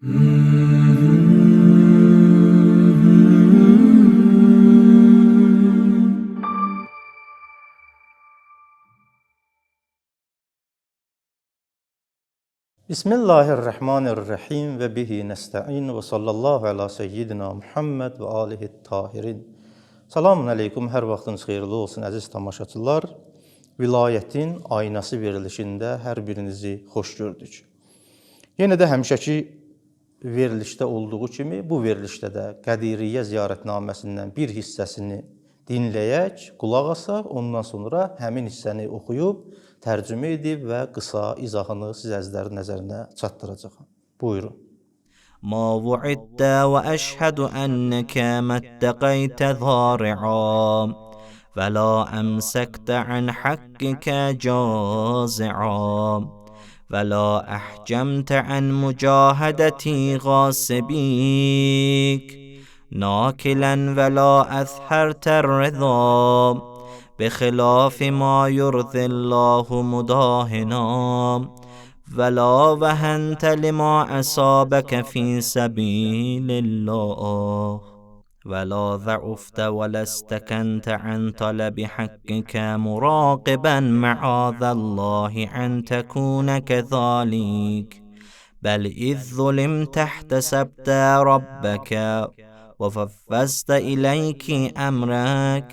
Bismillahirrahmanirrahim ve bihi nesta'in ve sallallahu ala seyyidina Muhammed ve alihi tahirin. Salamun əleykum, hər vaxtınız xeyirli olsun əziz tamaşaçılar. Vilayətin aynası verilişində hər birinizi xoş gördük. Yenə də həmişəki verilişdə olduğu kimi bu verilişdə də Qədiriyyə ziyarətnaməsindən bir hissəsini dinləyək, qulaq asaq, ondan sonra həmin hissəni oxuyub, tərcümə edib və qısa izahını siz əzizlərin nəzərinə çatdıracağam. Buyurun. ما وعدت وأشهد أنك ما اتقيت ضارعا ولا أمسكت عن حقك جازعا ولا أحجمت عن مجاهدة غاصبيك ناكلا ولا أثهرت الرضا بخلاف ما يرضي الله مداهنا ولا وهنت لما أصابك في سبيل الله ولا ضعفت ولا استكنت عن طلب حقك مراقبا معاذ الله أن تكون كذلك بل إذ ظلمت احتسبت ربك وفوضت إليك أمرك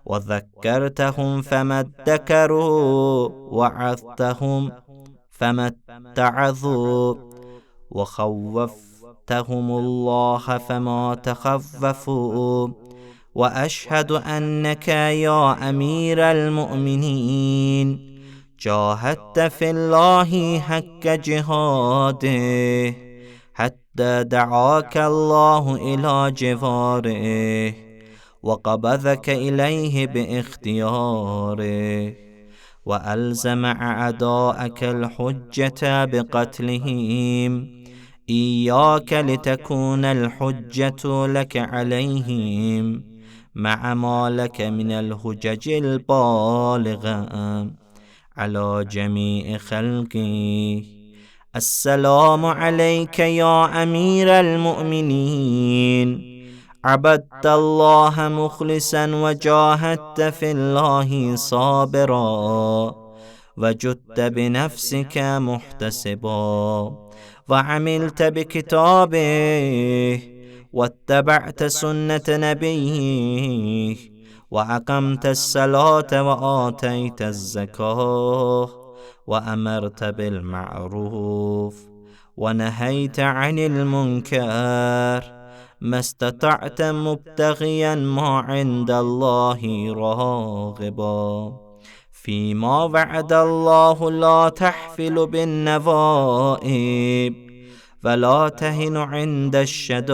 وذكرتهم فما ادكروا وعظتهم فما اتعظوا وخوفتهم الله فما تخوفوا وأشهد أنك يا أمير المؤمنين جاهدت في الله حق جهاده حتى دعاك الله إلى جواره وقبضك إليه باختياره وألزم أعداءك الحجة بقتلهم إياك لتكون الحجة لك عليهم مع ما لك من الحجج البالغة على جميع خلقه. السلام عليك يا أمير المؤمنين. عبدت الله مخلصا وجاهدت في الله صابرا وجدت بنفسك محتسبا وعملت بكتابه واتبعت سنة نبيه وأقمت الصلاة وآتيت الزكاة وأمرت بالمعروف ونهيت عن المنكر ما استطعت مبتغيا ما عند الله راغبا فيما وعد الله لا تحفل بالنوائب ولا تهن عند الشدائد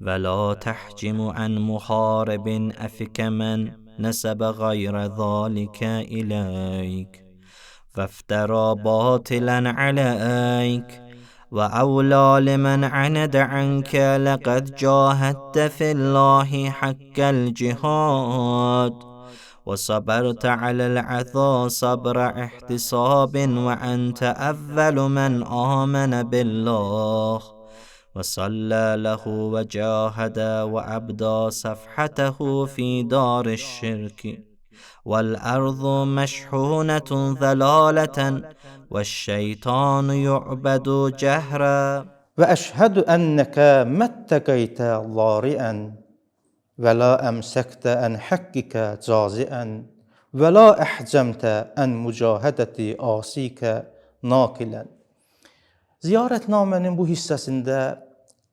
ولا تحجم عن محارب أفك من نسب غير ذلك إليك فافترى باطلا عليك وأولى لمن عند عنك لقد جاهدت في الله حق الجهاد وصبرت على العذا صبر احتساب وأنت أول من آمن بالله وصلى له وجاهد وأبدى صفحته في دار الشرك والأرض مشحونة ضلالة والشيطان يعبد جهرا. وأشهد أنك ما اتقيت ضارئا ولا أمسكت عن حقك جازئا ولا أحجمت عن مجاهدة عاصيك ناكلا. Ziyarətnamənin bu hissəsində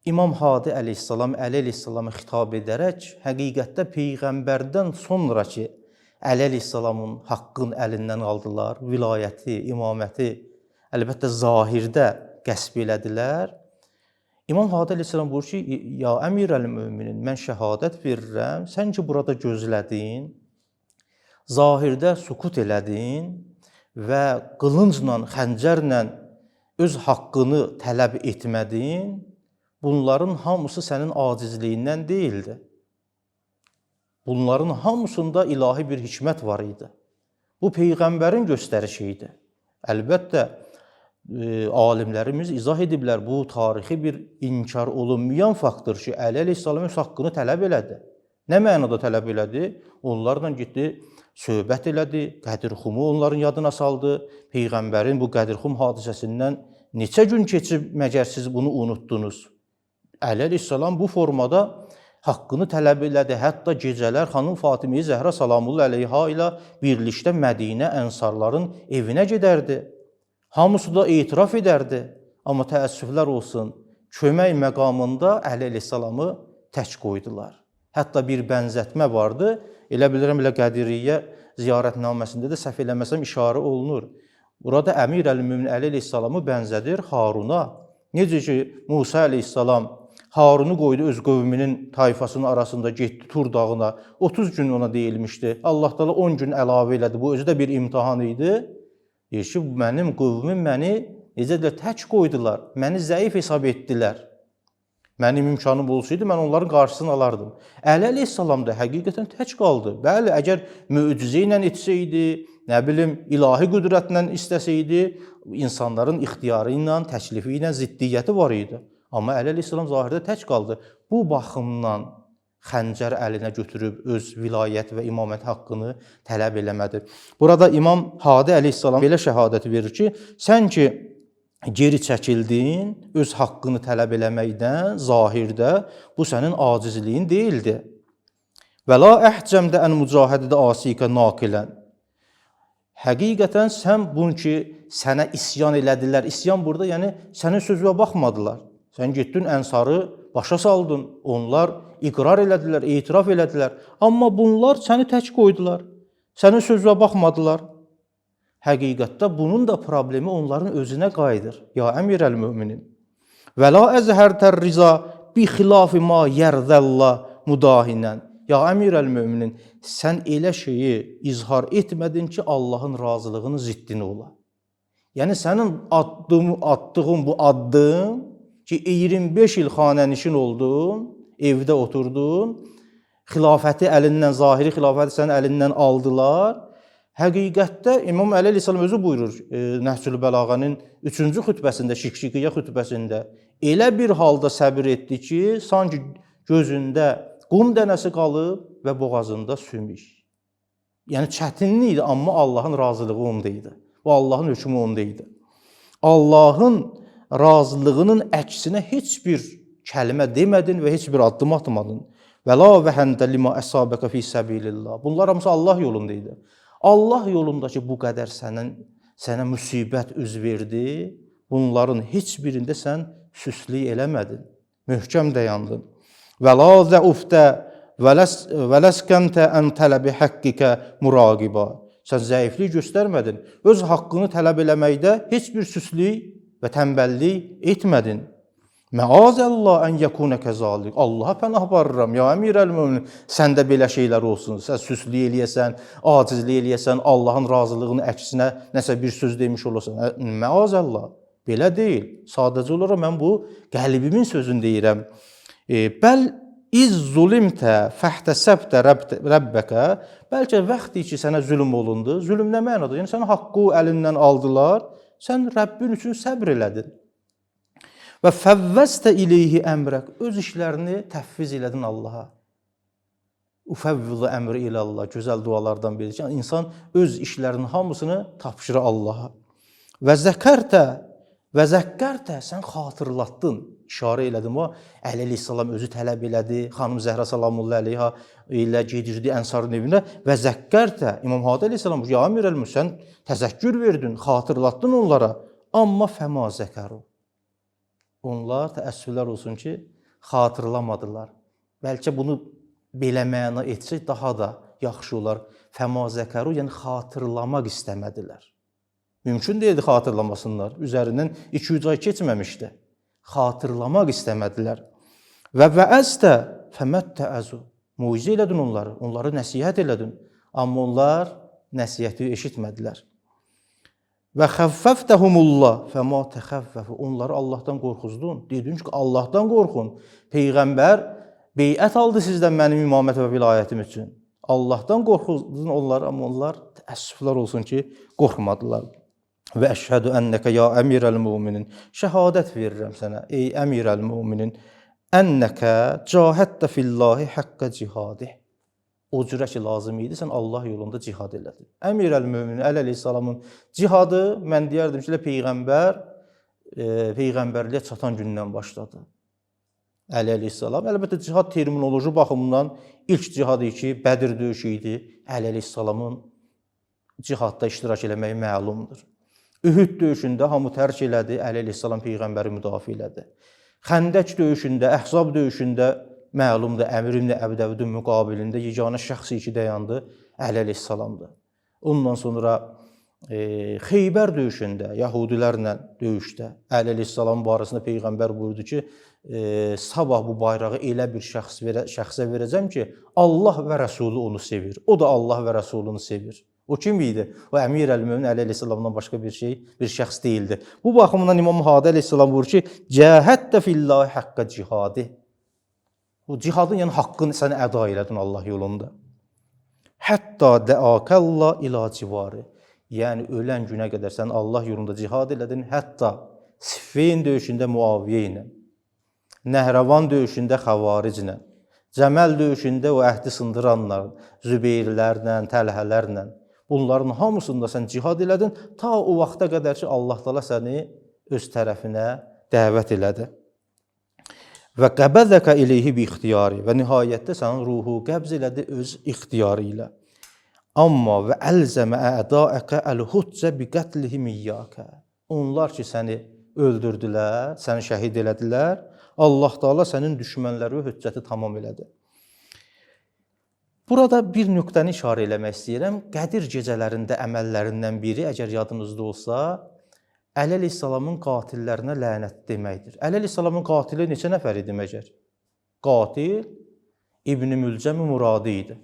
İmam Hadi əleyhissalam Əli əleyhissalama xitab edərək həqiqətdə peyğəmbərdən sonraki Əli əleyhissalamın haqqın əlindən aldılar, vilayəti, imaməti əlbəttə zahirdə qəsb elədilər. İmam Hadi əleyhissalam buyurur ki, ya əmirəl möminin, mən şəhadət verirəm, sən ki burada gözlədin, zahirdə sukut elədin və qılıncla, xəncərlə öz haqqını tələb etmədin, bunların hamısı sənin acizliyindən deyildi. Bunların hamısında ilahi bir hikmət var idi. Bu peyğəmbərin göstərişi idi. Əlbəttə, Alimlərimiz izah ediblər, bu tarixi bir inkar olunmayan faktdır ki, Əli əleyhissalam öz haqqını tələb elədi. Nə mənada tələb elədi? Onlarla getdi, söhbət elədi, Qədirxumu onların yadına saldı. Peyğəmbərin bu Qədirxum hadisəsindən neçə gün keçib, məgər siz bunu unutdunuz? Əli əleyhissalam bu formada haqqını tələb elədi. Hətta gecələr xanım Fatimə Zəhra salamullah əleyha ilə birlikdə Mədinə ənsarların evinə gedərdi. Hamısı da etiraf edərdi. Amma təəssüflər olsun, kömək məqamında Əli əleyhissalamı tək qoydular. Hətta bir bənzətmə vardı. Elə bilirəm, elə Qədiriyyə ziyarətnaməsində də səhv eləməsəm işarə olunur. Burada Əmir əl-Möminin Əli əleyhissalamı bənzədir Haruna. Necə ki, Musa əleyhissalam Harunu qoydu öz qövmünün tayfasının arasında, getdi Tur dağına. 30 gün ona deyilmişdi. Allah Teala 10 gün əlavə elədi. Bu özü də bir imtahan idi. Deyir ki, mənim qövmüm məni necə də tək qoydular. Məni zəif hesab etdilər. Mənim imkanım olsaydı, mən onların qarşısını alardım. Əli əleyhissalam da həqiqətən tək qaldı. Bəli, əgər möcüzə ilə etsəydi, nə bilim, ilahi qüdrətlə istəsəydi, insanların ixtiyarı ilə, təklifi ilə ziddiyyəti var idi. Amma Əli əleyhissalam zahirdə tək qaldı. Bu baxımdan xəncər əlinə götürüb öz vilayət və imamət haqqını tələb eləmədi. Burada İmam Hadi əleyhissalam belə şəhadət verir ki, sən ki geri çəkildin, öz haqqını tələb eləməkdən zahirdə bu sənin acizliyin deyildi. Və la əhcəmdə ən mücahədə asikə naqilən. Həqiqətən sən bunu ki sənə isyan elədilər. İsyan burada, yəni sənin sözünə baxmadılar. Sən getdin ənsarı başa saldın. Onlar iqrar elədilər, etiraf elədilər. Amma bunlar səni tək qoydular. Sənin sözünə baxmadılar. Həqiqətdə bunun da problemi onların özünə qayıdır. Ya Əmir əl-Möminin. Və la əzhərtər riza bi xilafi ma yərzəllah mudahinən. Ya Əmir əl-Möminin, sən elə şeyi izhar etmədin ki, Allahın razılığının ziddinə ola. Yəni sənin attığın bu addım ki, 25 il xanənişin oldun, evdə oturdun, xilafəti əlindən, zahiri xilafəti sənin əlindən aldılar. Həqiqətdə İmam Əli əleyhissalam özü buyurur Nəhcül Bəlağənin 3-cü xütbəsində, Şikşiqiyyə xütbəsində, elə bir halda səbir etdi ki, sanki gözündə qum dənəsi qalıb və boğazında sümük. Yəni çətinlik idi, amma Allahın razılığı onda idi. Bu Allahın hökmü onda idi. Allahın razılığının əksinə heç bir kəlmə demədin və heç bir addım atmadın. Və la vəhəndə lima əsabəkə fi səbilillah. Bunlar hamısı Allah yolunda idi. Allah yolundakı bu qədər sənə müsibət üz verdi. Bunların heç birində sən süslük eləmədin. Möhkəm dayandın. Və la zəuftə və ləskəntə ən tələbi həqqikə muraqiba. Sən zəiflik göstərmədin. Öz haqqını tələb eləməkdə heç bir süslük və tənbəllik etmədin. Məazəllah ən yəkunə kəzalik. Allaha pənah aparıram ya Əmir əl-Möminin. Səndə belə şeylər olsun. Sən süslük eləyəsən, acizlik eləyəsən, Allahın razılığının əksinə nəsə bir söz demiş olasan. Məazəllah. Belə deyil. Sadəcə olaraq mən bu qəlbimin sözünü deyirəm. Bəl iz zulimtə fəhtəsəbtə rəbbəkə. Bəlkə vaxtı ki sənə zülm olundu. Zülm nə mənada? Yəni sənin haqqı əlindən aldılar. Sən Rəbbin üçün səbr elədin. Və fəvvəztə ileyhi əmrək. Öz işlərini təfviz elədin Allaha. Ufəvvizu əmri ilallah. Gözəl dualardan biri. Yəni insan öz işlərinin hamısını tapşırır Allaha. Və zəkərtə və zəkkərtə, sən xatırlatdın, işarə elədin. O Əli əleyhissalam özü tələb elədi. Xanım Zəhra salamullah əleyha ilə gedirdi Ənsarın evinə və zəkkərtə İmam Hadi əleyhissalam ya Əmir əl-Möminin, sən təzəkkür verdin, xatırlatdın onlara. Amma fəma zəkəru. Onlar təəssüflər olsun ki, xatırlamadılar. Bəlkə bunu belə məna etsək daha da yaxşı olar. Fəma zəkəru, yəni xatırlamaq istəmədilər. Mümkün deyildi xatırlamasınlar. Üzərindən 2-3 ay keçməmişdi. Xatırlamaq istəmədilər. Və vəəztə fəməttə əzu. Muizə elədin onları, onları nəsihət elədin. Amma onlar nəsihəti eşitmədilər. Və xəffəftəhumullah fəma təxəffəfu. Onları Allahdan qorxuzdun. Dedin ki, Allahdan qorxun. Peyğəmbər beyət aldı sizdən mənim imamət və vilayətim üçün. Allahdan qorxuzdun onları, amma onlar təəssüflər olsun ki, qorxmadılar. Və əşhədu enneke ya əmirəl müminin. Şəhadət verirəm sənə ey əmirəl müminin. Enneke cahədtə fillahi haqqə cihadi. O cürə ki lazım idi, sən Allah yolunda cihad elədin. Əmirəl müminin Əli əleyhissalamın cihadı, mən deyərdim ki, peyğəmbər peyğəmbərliyə çatan gündən başladı. Əli əleyhissalam, əlbəttə cihad terminoloji baxımından ilk cihad idi ki, Bədir döyüşü idi. Əli əleyhissalamın cihadda iştirak eləməyi məlumdur. Ühüd döyüşündə hamı tərk elədi, Əli əleyhissalam peyğəmbəri müdafiə elədi. Xəndək döyüşündə, Əhzab döyüşündə məlumdur, Əmir ibn Əbdəvdin müqabilində yeganə şəxs ki dayandı, Əli əleyhissalamdır. Ondan sonra Xeybər döyüşündə, yəhudilərlə döyüşdə Əli əleyhissalam barəsində peyğəmbər buyurdu ki, sabah bu bayrağı elə bir şəxsə verəcəm ki, Allah və Rəsulu onu sevir. O da Allah və Rəsulunu sevir. O kim idi? O Əmir əl-Mömin Əli əleyhissalamdan başqa bir şey, bir şəxs deyildi. Bu baxımdan İmam Hadi əleyhissalam buyurur ki, cəhədtə fillahi haqqə cihadi. Bu cihadın, yəni haqqını sən əda elədin Allah yolunda. Hətta dəakəlla ila civarı. Yəni ölən günə qədər sən Allah yolunda cihad elədin, hətta Siffin döyüşündə Muaviyə ilə, Nəhrəvan döyüşündə Xəvariclə, Cəməl döyüşündə o əhdi sındıranlar, Zübeyrlərlə, Təlhələrlə, bunların hamısında sən cihad elədin, ta o vaxta qədər ki, Allah Taala səni öz tərəfinə dəvət elədi. Və qəbəzəkə ileyhi bi ixtiyari, və nihayətdə sənin ruhu qəbz elədi öz ixtiyarı ilə. Amma və əlzəmə ədaəkə əl-huccə bi qətlihim iyyəkə. Onlar ki səni öldürdülər, səni şəhid elədilər, Allah Taala sənin düşmənləri hüccəti tamam elədi. Burada bir nöqtəni işarə eləmək istəyirəm. Qədir gecələrində əməllərindən biri, əgər yadınızda olsa, Əli əleyhissalamın qatillərinə lənət deməkdir. Əli əleyhissalamın qatili neçə nəfər idi məgər? Qatil İbn Mülcəm Muradi idi.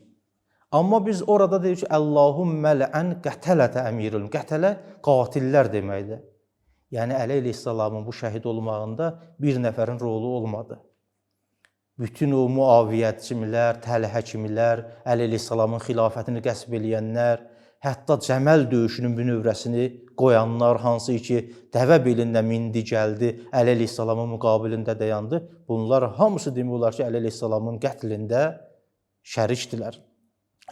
Amma biz orada deyirik ki, Allahümmə ləən qətələtə əmirül. Qətələ qatillər deməkdir. Yəni Əli əleyhissalamın bu şəhid olmağında bir nəfərin rolu olmadı. Bütün o Muaviyə kimilər, Təlhə kimilər, Əli əleyhissalamın xilafətini qəsb eləyənlər, hətta Cəməl döyüşünün bünövrəsini qoyanlar, hansı ki dəvə belində mindi gəldi, Əli əleyhissalamın müqabilində dayandı. Bunlar hamısı demək olar ki, Əli əleyhissalamın qətlində şərikdilər.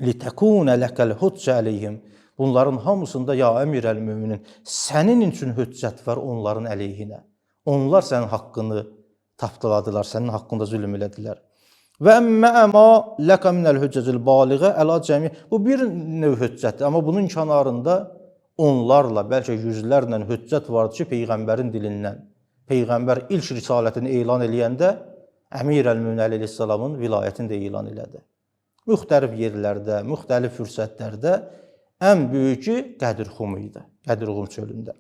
Litəkunə ləkəl hüccə əleyhim. Bunların hamısında ya əmirəl müminin, sənin üçün hüccət var onların əleyhinə. Onlar sənin haqqını tapdaladılar, sənin haqqında zülm elədilər. Və əmmə əma ləkə minəl hüccəcil baliğə əla cəmi. Bu bir növ hüccətdir, amma bunun kənarında onlarla, bəlkə yüzlərlə hüccət vardı ki, peyğəmbərin dilindən. Peyğəmbər ilk risalətini elan eləyəndə Əmir əl-Möminin Əli əleyhissalamın vilayətini də elan elədi. Müxtəlif yerlərdə, müxtəlif fürsətlərdə ən böyüyü Qədir Xum idi, Qədir Xum çölündə.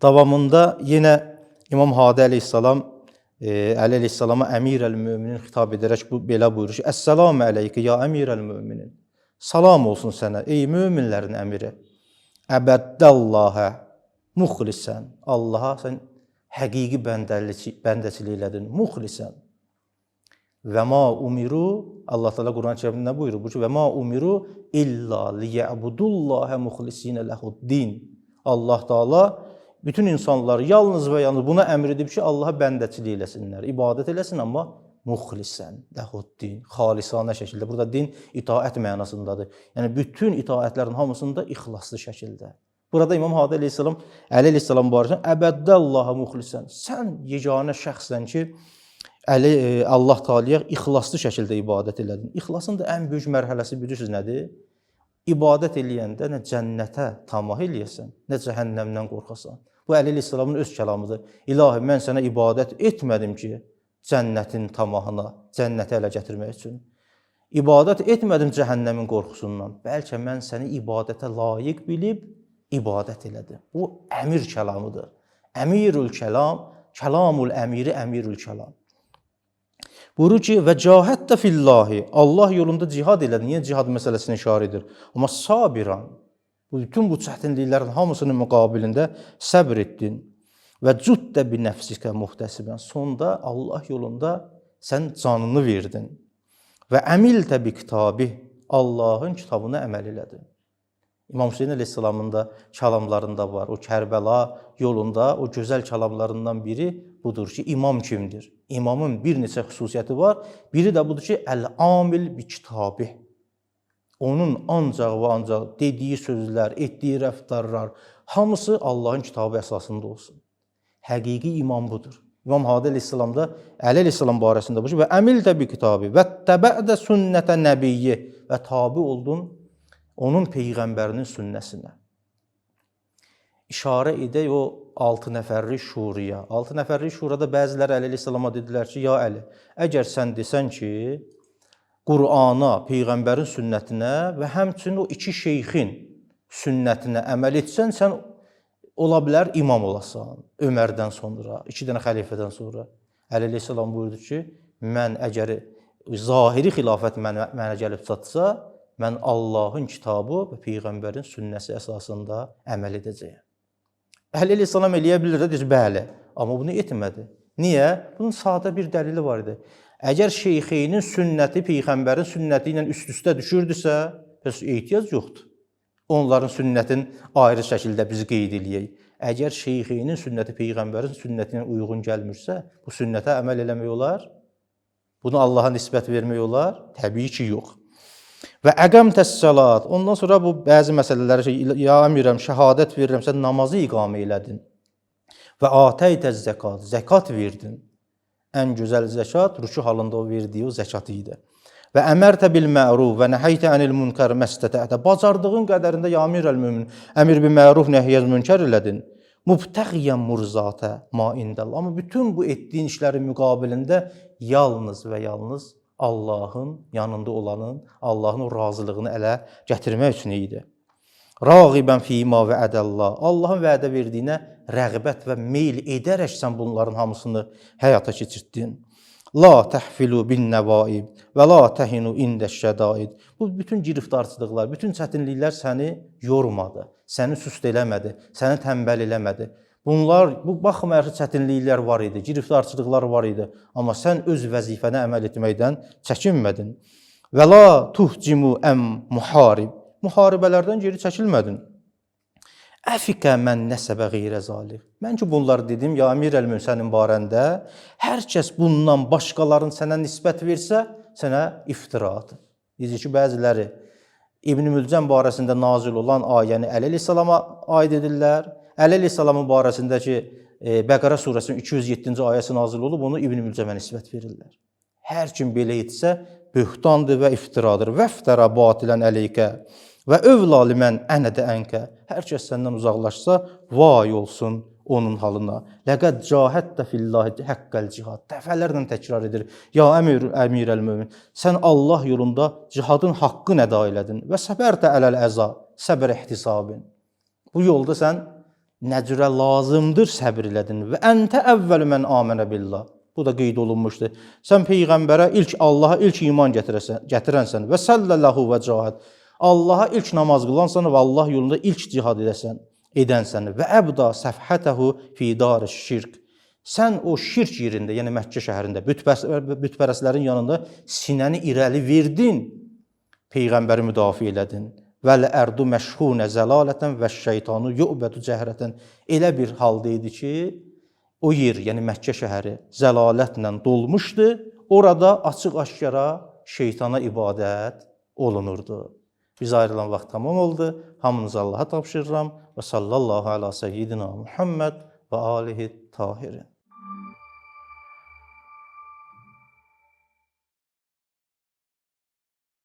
Davamında yenə İmam Hadi əleyhissalam Əli əleyhissalama Əmir əl-Möminin xitab edərək bu belə buyurur ki, Əssalamu əleyki ya Əmir əl-Möminin. Salam olsun sənə ey möminlərin əmiri. Əbəddəllahə muxlisən. Allaha sən həqiqi bəndəçilik elədin, muxlisən. Və ma umiru, Allah Teala Quran-ı Kərimdə nə buyurur? Buyurur ki, və ma umiru illa liya'budullaha muxlisinə lehu'd-din. Allah Teala bütün insanları yalnız və yalnız buna əmr edib ki, Allaha bəndəçilik eləsinlər, ibadət eləsin, amma muxlisən lehu'd-din, xalisanə şəkildə. Burada din itaət mənasındadır. Yəni bütün itaətlərin hamısında ixlaslı şəkildə. Burada İmam Hadi əleyhissalam, Əli əleyhissalam barəsində əbədəllaha muxlisən. Sən yeganə şəxssən ki, Allah Taalaya ixlaslı şəkildə ibadət elədin. İxlasın da ən böyük mərhələsi bilirsiniz nədir? İbadət eləyəndə nə cənnətə tamah eləyəsən, nə cəhənnəmdən qorxasan. Bu Əli əleyhissalamın öz kəlamıdır. İlahi, mən sənə ibadət etmədim ki, cənnətin tamahına, cənnətə ələ gətirmək üçün. İbadət etmədim cəhənnəmin qorxusundan. Bəlkə mən səni ibadətə layiq bilib ibadət elədim. Bu əmir kəlamıdır. Əmirül kəlam, kəlamul əmiri əmirül kəlam. Buyurur ki, və cahəddə fillahi, Allah yolunda cihad elədin. Niyə cihad məsələsini işarə edir? Amma sabiran, bütün bu çətinliklərin hamısının müqabilində səbr etdin. Və cuddə bi nəfsikə muhtəsibən. Sonda Allah yolunda sən canını verdin. Və əmiltə bi kitabih, Allahın kitabına əməl elədin. İmam Hüseyn əleyhissalamın da kəlamlarında var. O Kərbəla yolunda o gözəl kəlamlarından biri budur ki, imam kimdir? İmamın bir neçə xüsusiyyəti var. Biri də budur ki, əl-amil bi kitabih. Onun ancaq və ancaq dediyi sözlər, etdiyi rəftarlar hamısı Allahın kitabı əsasında olsun. Həqiqi imam budur. İmam Hadi əleyhissalam da Əli əleyhissalam barəsində buyurur və əmiltə bi kitabı və təbə'də sünnətə nəbiyyi və tabi oldun onun peyğəmbərinin sünnəsinə. İşarə edək o 6 nəfərlik şuraya. 6 nəfərlik şurada bəziləri Əli əleyhissalama dedilər ki, ya Əli, əgər sən desən ki, Qur'ana, peyğəmbərin sünnətinə və həmçinin o iki şeyxin sünnətinə əməl etsən, sən ola bilər imam olasan Ömərdən sonra, 2 dənə xəlifədən sonra. Əli əleyhissalam buyurdu ki, mən əgər zahiri xilafət mənə gəlib çatsa, mən Allahın kitabı və peyğəmbərin sünnəsi əsasında əməl edəcəyəm. Əli əleyhissalam eləyə bilir də, deyir, bəli, amma bunu etmədi. Niyə? Bunun sadə bir dəlili var idi. Əgər şeyxeynin sünnəti peyğəmbərin sünnəti ilə üst-üstə düşürdüsə, bəs ehtiyac yoxdur. Onların sünnətin ayrı şəkildə biz qeyd eləyək. Əgər şeyxeynin sünnəti peyğəmbərin sünnəti ilə uyğun gəlmirsə, bu sünnətə əməl eləmək olar? Bunu Allaha nisbət vermək olar? Təbii ki, yox. Və əqəmtəs salat. Ondan sonra bu bəzi məsələləri ya əmirəm, şəhadət verirəm, sən namazı iqamə elədin. Və atəytəz zəkat, zəkat verdin. Ən gözəl zəkat rükû halında o verdiyi o zəkat idi. Və əmərtə bil məruf və nəhəytə anil münkər məstətətə. Bacardığın qədərində ya əmirəl mömin, əmir bil məruf, nəhyəz münkər elədin. Mubtəğiyən murzatə ma indəllah. Amma bütün bu etdiyin işlərin müqabilində yalnız və yalnız Allahın yanında olanın, Allahın o razılığını ələ gətirmək üçün idi. Rağibən fīmā vəədəllah. Allahın vədə verdiyinə rəğbət və meyl edərək sən bunların hamısını həyata keçirtdin. La təhfilu bin nəvaib və la təhinu ində şədaid. Bu bütün giriftarçılıqlar, bütün çətinliklər səni yormadı, səni süst eləmədi, səni tənbəl eləmədi. Bunlar, bu baxmayaraq ki, çətinliklər var idi, giriftarçılıqlar var idi, amma sən öz vəzifənə əməl etməkdən çəkinmədin. Və la tuhcimu əm muharib. Müharibələrdən geri çəkilmədin. Əfikə mən nəsəbə qeyrə zalik. Mən ki bunları dedim, ya Əmir əl-Mömin sənin barəndə, hər kəs bundan başqaların sənə nisbət versə, sənə iftira atır. Necə ki, bəziləri İbn Mülcəm barəsində nazil olan ayəni Əli əleyhissalama aid edirlər. Əli əleyhissalamın barəsindəki Bəqərə surəsinin 207-ci ayəsi nazil olub, onu İbn Mülcəmə nisbət verirlər. Hər kim belə etsə, böhtandır və iftiradır. Vəftərə batilən əleykə və övla limən ənədə ənkə. Hər kəs səndən uzaqlaşsa, vay olsun onun halına. Ləqəd cahəttə fillahi həqqəl cihad. Dəfələrlə təkrar edir. Ya əmir, əmirəl mömin, sən Allah yolunda cihadın haqqını əda elədin və səbərtə ələl əza, səbr ihtisabin. Bu yolda sən nə cürə lazımdır səbr elədin və əntə əvvəl mən amənə billah. Bu da qeyd olunmuşdur. Sən peyğəmbərə ilk Allaha ilk iman gətirənsən və səlləlahu və cahid. Allaha ilk namaz qılansan və Allah yolunda ilk cihad edənsən və əbda səfhətəhu fi dar şirk. Sən o şirk yerində, yəni Məkkə şəhərində bütpərəstlərin yanında sinəni irəli verdin, peyğəmbəri müdafiə elədin. Vəl ərdu məşhunə zəlalətən və şeytanu yu'bədu cəhrətən. Elə bir halda idi ki, o yer, yəni Məkkə şəhəri zəlalətlə dolmuşdu. Orada açıq-aşkara şeytana ibadət olunurdu. Biz ayrılan vaxt tamam oldu. Hamınızı Allaha tapşırıram. Və sallallahu əla səyyidina Muhammed və alihi tahirin.